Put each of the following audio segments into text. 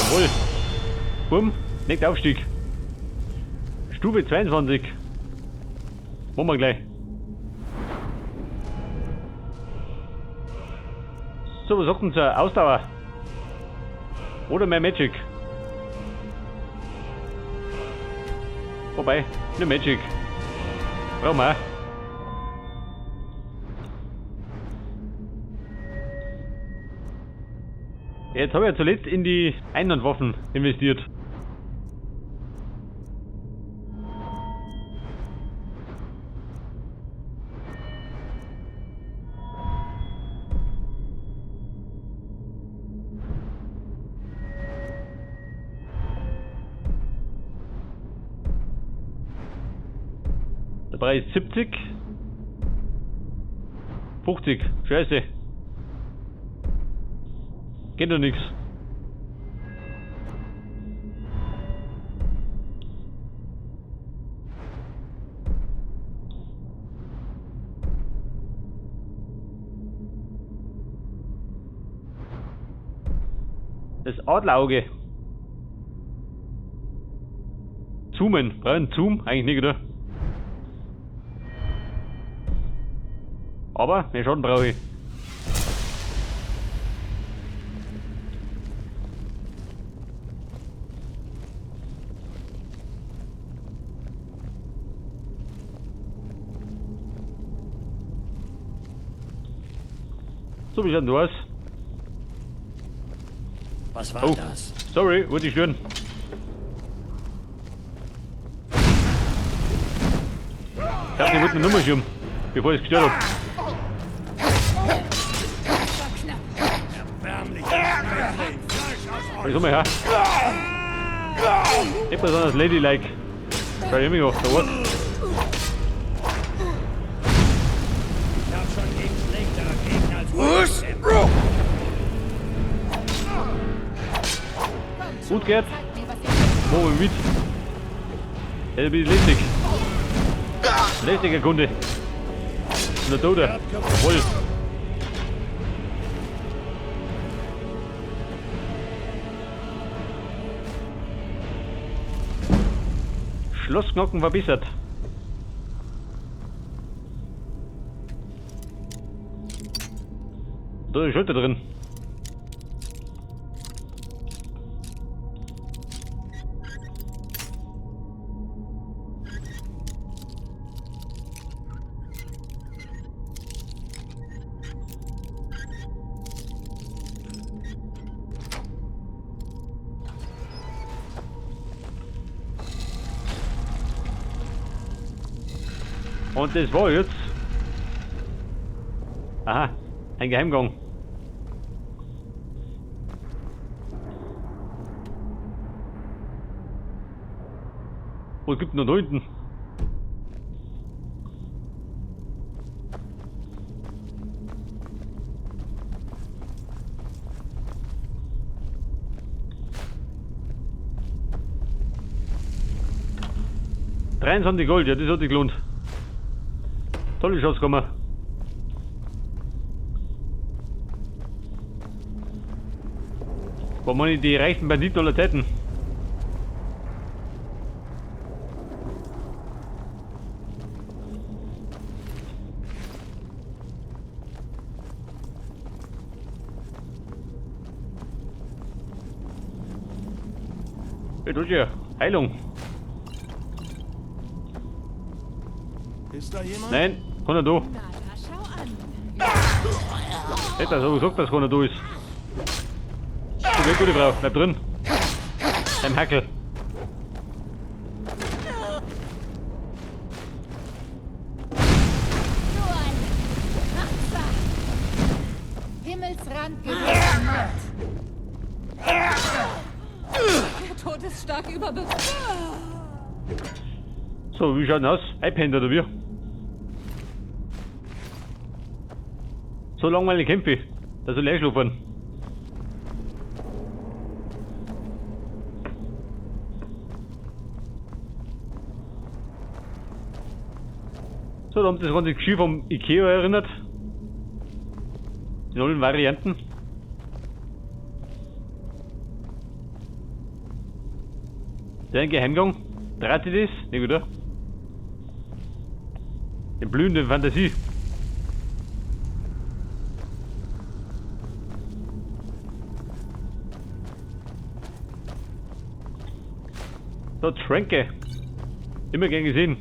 Jawohl. Bumm, nächster Aufstieg. Stufe 22. Machen wir gleich. So, was sagt denn zur Ausdauer? Oder mehr Magic? Wobei, nur Magic. Brauchen wir auch. Jetzt habe ich ja zuletzt in die Einhandwaffen investiert. Der Preis 70. 50. Scheiße. Geht doch nix. Das Adlerauge. Zoomen. Brauchen einen Zoom? Eigentlich nicht, oder? Aber mehr Schaden brauche ich. So, wie schaut denn du aus? Was war Oh. das? Sorry, wollte ich stören. Ich dachte, ich wollte eine Nummer schirmen, bevor ich es gestört hab. Komm mal her. Nicht besonders ladylike. Schau ich mich auf, der Ort. Ich hab schon gegen schlechtere Gegner als Gut, Gerd. Machen wir mit. Ja, du bist lästig. Lästiger Kunde. Und der Tote. Jawohl. Schlossknocken verbessert. Da ist die Schulter drin. Und das war jetzt. Aha, ein Geheimgang. Was gibt denn da hinten? 23 Gold, ja, das hat sich gelohnt. Tolle Schatzkammer. War mal die reichsten Banditen aller Zeiten. Hey, tut ja. Heilung. Ist da jemand? Nein, keiner da. Na, da schau an. Hätte er so gesagt, dass keiner da ist. Du bist gute Frau, bleib drin. Dein Hackel. So ein Kratzer. Himmelsrand gehört Macht. Der Tod ist stark überbewertet. So, wie schaut denn aus? iPad oder wie? So langweilig kämpfe ich, dass ich einschlafen. So, da haben sie das ganze Geschirr vom Ikea erinnert. Die neuen Varianten. Der ein Geheimgang? Dreht sich das? Nicht, oder? In blühende Fantasie. Da, Tränke. Immer gern gesehen.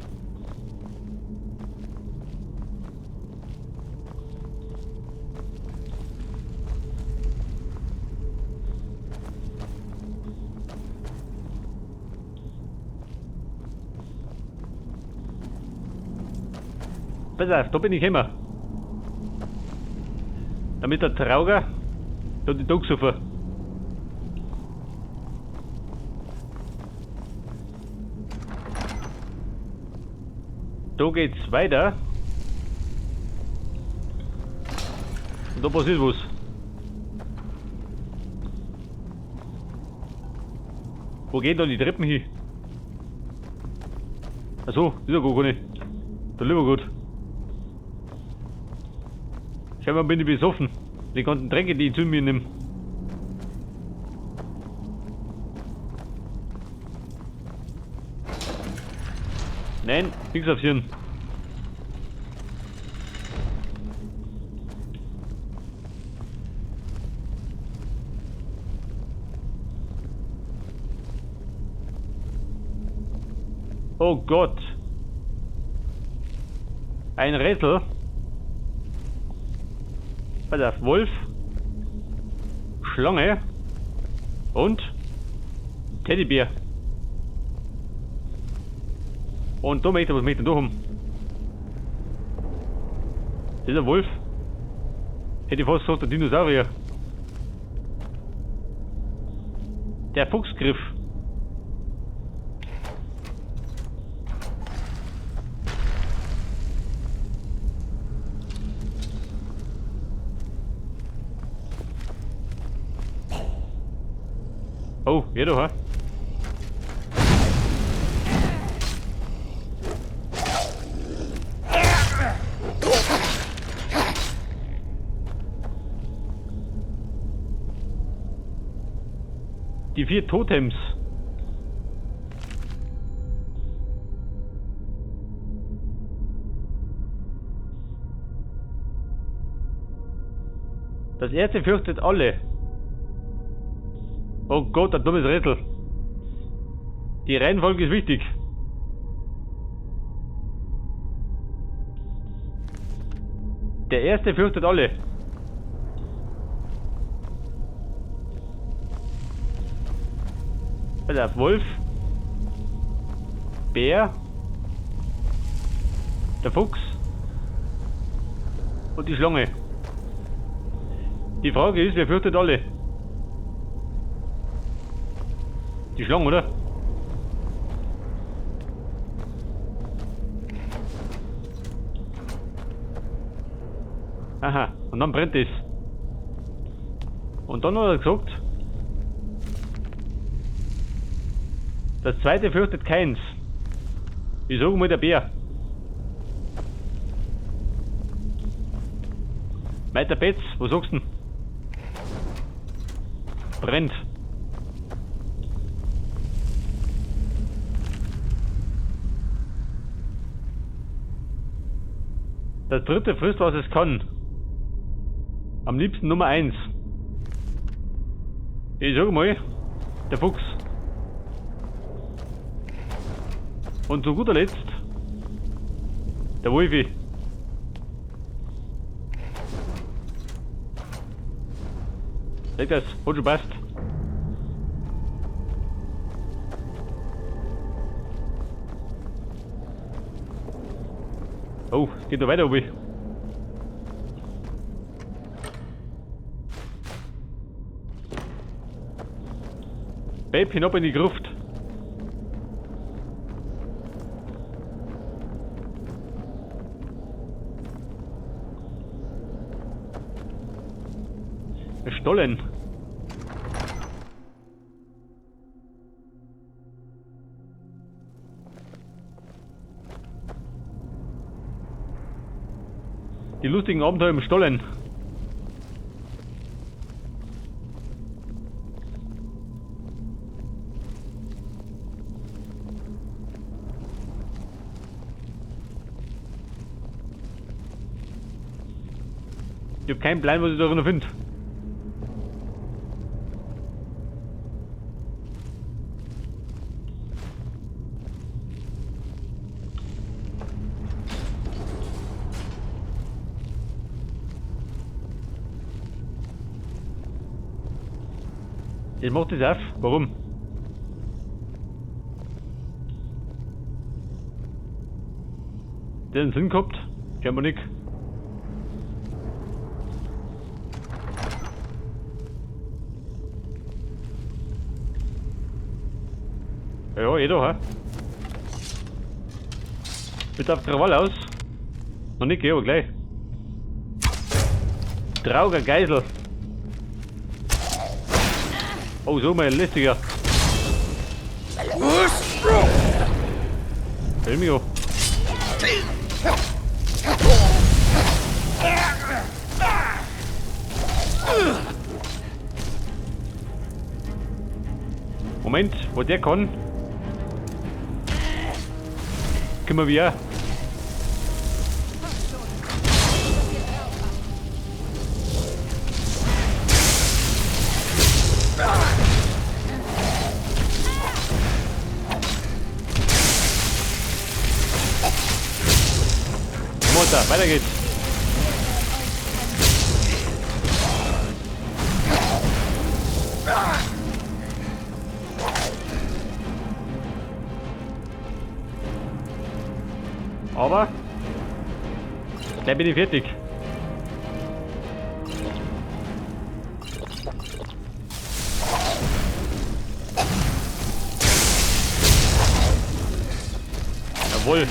Pass auf, da bin ich immer. Damit der Trauger da die Tag gesoffen. Da geht's weiter. Und da passiert was. Wo gehen da die Treppen hin? Achso, ist ja gar keine. Da lieber gut. Scheinbar bin ich besoffen. Die ganzen Tränke, die ich zu mir nehme. Nein, nichts auf Hirn. Oh Gott. Ein Rätsel. Pass auf, Wolf, Schlange und Teddybär. Und da möchte ich, was möchte ich da haben? Das ist ein Wolf. Hätte ich fast gesagt, der Dinosaurier. Der Fuchsgriff. Oh, hier doch, hä? Die 4 Totems. Das erste fürchtet alle. Oh Gott, ein dummes Rätsel. Die Reihenfolge ist wichtig. Der erste fürchtet alle. Pass auf, Wolf, Bär, der Fuchs und die Schlange. Die Frage ist, wer fürchtet alle? Die Schlange, oder? Aha, und dann brennt es. Und dann hat er gesagt, das zweite fürchtet keins. Ich sag mal der Bär. Weiter Betz, was sagst du denn? Brennt. Das dritte frisst, was es kann. Am liebsten Nummer 1. Ich sag mal, der Fuchs. Und zu guter Letzt der Wolfi. Seht das, hat schon passt. Oh, es geht noch weiter, Obi. Babe, hinab in die Gruft. Stollen. Die lustigen Abenteuer im Stollen. Ich hab keinen Plan, was ich darin finde. Ich mach das auf. Warum? Der einen Sinn gehabt? Scheinbar nicht. Ja, eh doch, hä? Bitte auf Krawall aus. Noch nicht, aber gleich. Trauger Geisel. Oh, so mein lästiger. Hör mich auf. Moment, wo der kann, können wir auch. Mutter, weiter geht's. Aber gleich bin ich fertig. Jawohl.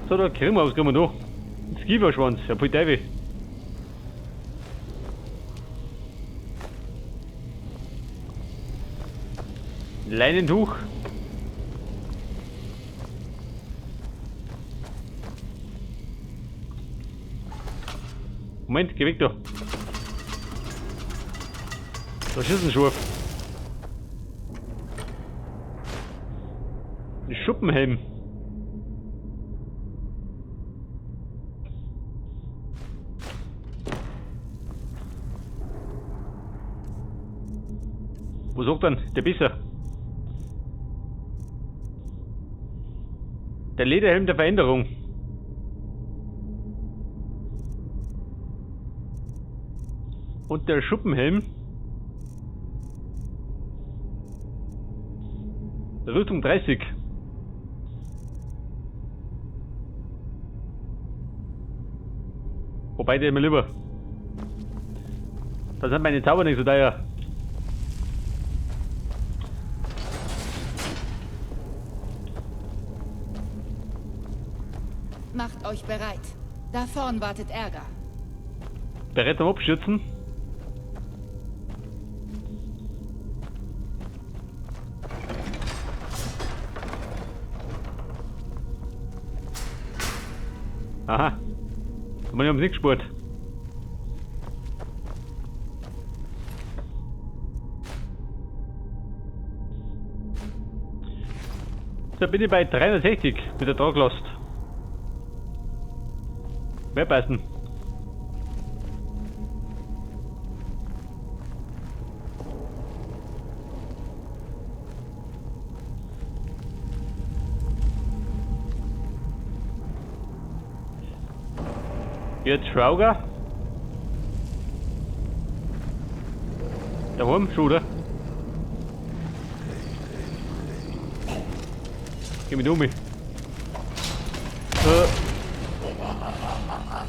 So, da kriegen wir was, kriegen wir noch. Skieberschwanz, ja, pfui Teufel. Leinentuch. Moment, geh weg da. Da schießt ein Schurf. Ein Schuppenhelm. Wo sagt denn der Bisser? Der Lederhelm der Veränderung. Und der Schuppenhelm. Rüstung 30. Wobei der mir lieber. Da sind meine Zauber nicht so teuer. Macht euch bereit. Da vorn wartet Ärger. Bereit zum Abschützen? Aha. Aber die haben nicht gespurt. Da bin ich bei 360 mit der Traglast. Mehr passen. Jetzt Schrauger. Daheim schon, oder? Geh mit um mich.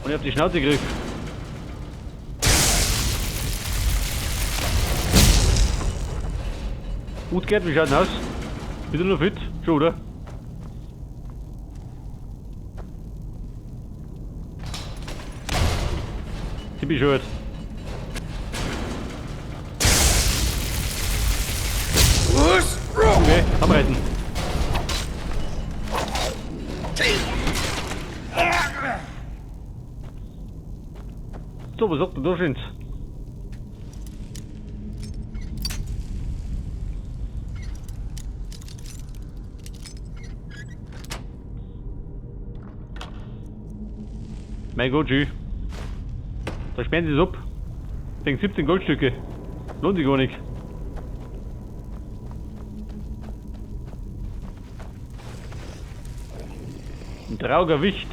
Und ich hab die Schnauze gekriegt. Gut geht, wie schaut denn aus? Bist du noch fit? Schon, oder? Ziemlich schön. Okay, abreiten. So, was sagt der Durchschnitt? Mein Gott, schön. Da sperren sie es ab. Wegen 17 Goldstücke. Lohnt sich gar nicht. Ein trauriger Wicht.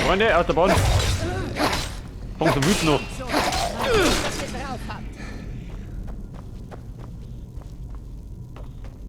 Freunde, aus der Bahn. Fang zum Wüten noch.